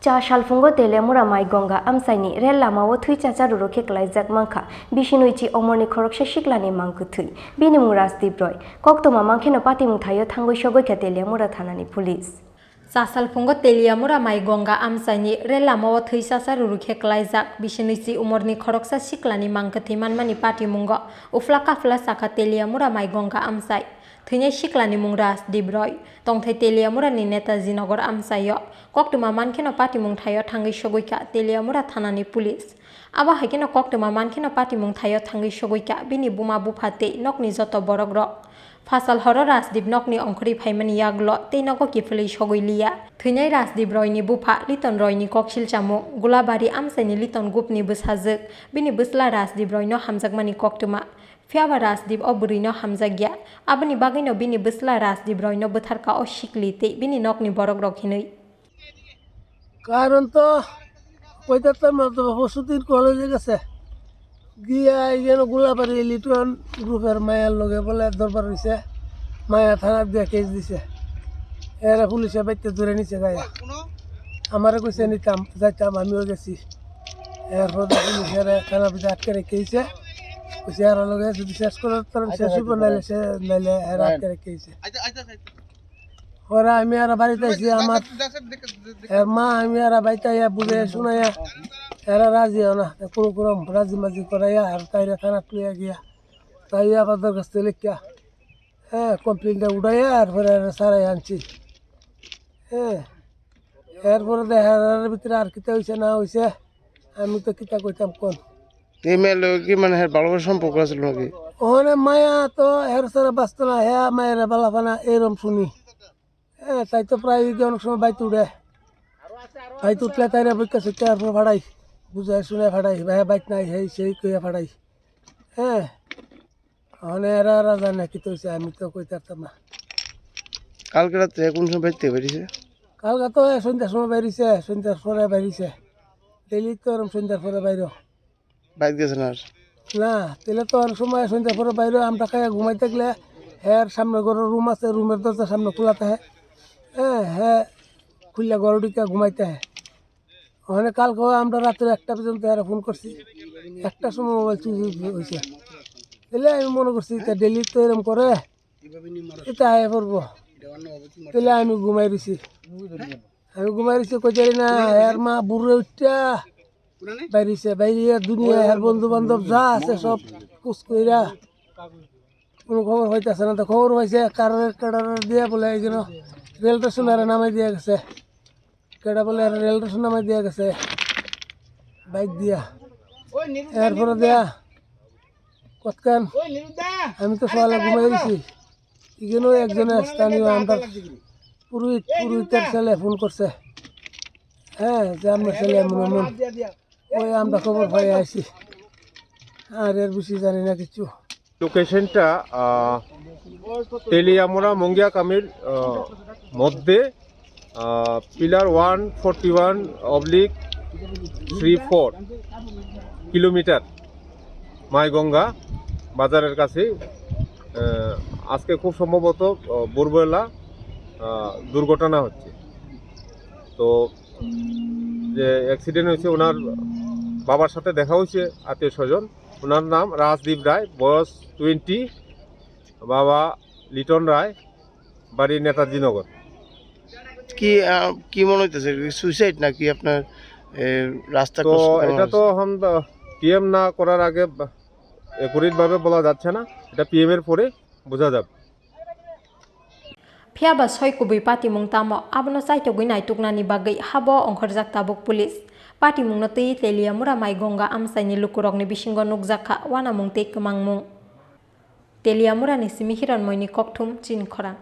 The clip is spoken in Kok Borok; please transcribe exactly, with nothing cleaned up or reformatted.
Cha salphungo Teliamura Maigonga amchaini rel lamao thwi chacha ruru khe klaijak mankha Bisinoichi Omorni khoroksa siklani mang kwthwi. Bini mung Rajdeep Roy. Koktwma mankheno patimung thaio thangwi sogwi kha Teliamura thanani police. Cha salphungo Teliamura Maigonga amchaini rel lamao thwi chacha ruru khe klaijak Bisinoichi Omorni khoroksa siklani mang kwthwi manmani patimungo uphla kaphla chakha Teliamura Maigonga amchai. Thwinai siklani mung Rajdeep Roy. Tongthai Teliamurani Netaji Nagar amchaio. Koktwma mankheno patimung thaio thangwi sogwi kha Teliamura thanani police. Abo hai kheno koktwma mankheno patimung thaio thangwi sogwi kha bini buma bupha tei nokni joto borok rok. Phasal horo Rajdeep nokni ongkhorwi phaimani yagulo tei nogo kiphilwi sogwi liya. Thwinai Rajdeep Royni bupha Liton Royni koksil chamung Gulabari amchaini Liton Gupni bwsajwk bini bwsla Rajdeep Royno hamjakmani koktwma. Phiya ba Rajdeep o bwrwino hamjakya. Aboni bagwino bini bwsla Rajdeep Royno bwtharkha o sikli tei bini nokni borok rok hinwi. কারণ তো কইতে তো মতো পরশুদিন কলেজে গেছে, গিয়া এখানে গোলাবাড়ি লিটন গ্রুপের মায়ার লগে বলে দরবার হইছে। মায়া থানাত গিয়া কেস দিছে। এরা পুলিশে বাইতে ধরে নিছে গায়ে। আমারে কইছে নিতাম, যাইতাম, আমিও গেছি। এরপর পুলিশে এরা থানা ভিতরে আটকে রেখে দিছে। কইছে এরা লগে যদি শেষ করে, তাহলে শেষ হইব, নাইলে সে, নাইলে এরা আটকে রেখে দিছে। ওরা আমি এরা বাড়িতে আইছি, আমার এর মা আমি এরা বাইতে আইয়া বুঝে শুনাইয়া এরা রাজি হয় না, কোনো কোনো রাজি মাজি করাইয়া আর তাইরা থানা তুলিয়া গিয়া তাই আবার দরখাস্ত লিখিয়া, হ্যাঁ, কমপ্লেনটা উঠাইয়া আর পরে এরা সারাই আনছি। হ্যাঁ, এরপরে দেখা এর ভিতরে আর কিতা হইছে না হইছে, আমি তো কিতা কইতাম কোন। এই মেয়ের লগে কি মানে হের ভালোবাসার সম্পর্ক আছিল নাকি? ওখানে মায়া তো হের সারা বাঁচতো না, হ্যাঁ, মায়ের বালাফানা এরম শুনি। হ্যাঁ, তাই তো প্রায় ওই যে অনেক সময় বাইতে উঠে। বাইতে উঠলে তাইরে বইকা সুইকা এরপর ফাড়াই। বুঝাই শুনে ফাড়াই, ভাই বাইক নাই, হেই সেই কইয়া ফাড়াই। হ্যাঁ, ওখানে এরা রাজা নাকি তো হইছে, আমি তো কই পারতাম না। কালকে রাত্রে কোন সময় বাইতে বেরিয়েছে? কালকে তো সন্ধ্যার সময় বেরিয়েছে, সন্ধ্যার পরে বেরিয়েছে। ডেইলি তো এরকম সন্ধ্যার পরে বাইরে। বাইক গেছে না আর? না, তাহলে তো অনেক সময় সন্ধ্যার পরে বাইরে আমরা খাইয়া ঘুমাই থাকলে, হ্যাঁ, সামনে ঘরের রুম আছে, রুমের দরজা সামনে খোলা থাকে। হ্যাঁ, হ্যাঁ, খুললে ঘর ঢুকে ঘুমাইতে হয়। ওখানে কালকে আমরা রাত্রে একটা পর্যন্ত এরা ফোন করছি, একটার সময় মোবাইল চুরি হয়েছে। তাহলে আমি মনে করছি, এটা ডেইলি তো এরকম করে, এটা আয় পড়বো। তাহলে আমি ঘুমাই রইছি, আমি ঘুমাই রইছি, কই জানি না, এর মা বুড়ো উঠটা বাইরেছে, বাইরে দুনিয়া, এর বন্ধু বান্ধব যা আছে সব খুঁজ কইরা কোনো খবর হইতেছে না। তো খবর হয়েছে কারের কাটার দিয়ে বলে এই জন্য রেল স্টেশন আর নামাই দিয়ে গেছে। কেডা বলে রেল স্টেশন নামাই দিয়ে গেছে বাইক দিয়া। এরপরে দেয়া কতক্ষণ আমি তো সকালে ঘুমাই গেছি। এখানেও একজনে স্থানীয় আমরা পুরোহিত, পুরোহিতের ছেলে ফোন করছে। হ্যাঁ, যে আপনার ছেলে এমন এমন। ওই আমরা খবর পাই আইছি। আর এর বেশি জানি না কিছু। লোকেশনটা, আহ, তেলিয়ামুড়া মঙ্গিয়া কামির, আহ, মধ্যে, আহ, pillar one forty one oblique three four kilometre, Maiganga বাজারের কাছে। আহ, আজকে খুব সম্ভবত, আহ, ভোরবেলা, আহ, দুর্ঘটনা হচ্ছে। তো যে অ্যাক্সিডেন্ট হয়েছে, ওনার বাবার সাথে দেখা হয়েছে, আত্মীয় স্বজন। ওনার নাম রাজদীপ রায়, বয়স টোয়েন্টি, বাবা লিটন রায়, বাড়ি নেতাজি নগর। কি, আহ, কি মনে হইতেছে? সুইসাইড নাকি আপনার, এ, রাস্তা তো ক্রস করা এটা তো হয়েছে? এখন পিএম না করার আগে বা-, অ্যাকুরেট ভাবে বলা যাচ্ছে না, এটা পিএম এর পরে বোঝা যাবে। Phiya ba soi kubui patimung tamo, abono chaitogwi naituknani bagwi habo ongkhorjak tabuk police. Patimungno twiwi Teliamura Maigongga amchaini lukurokni bisingo nukjakha uanamung tei kwmangmung. Teliamurani simi Hiranmoini kokthum chini khorang.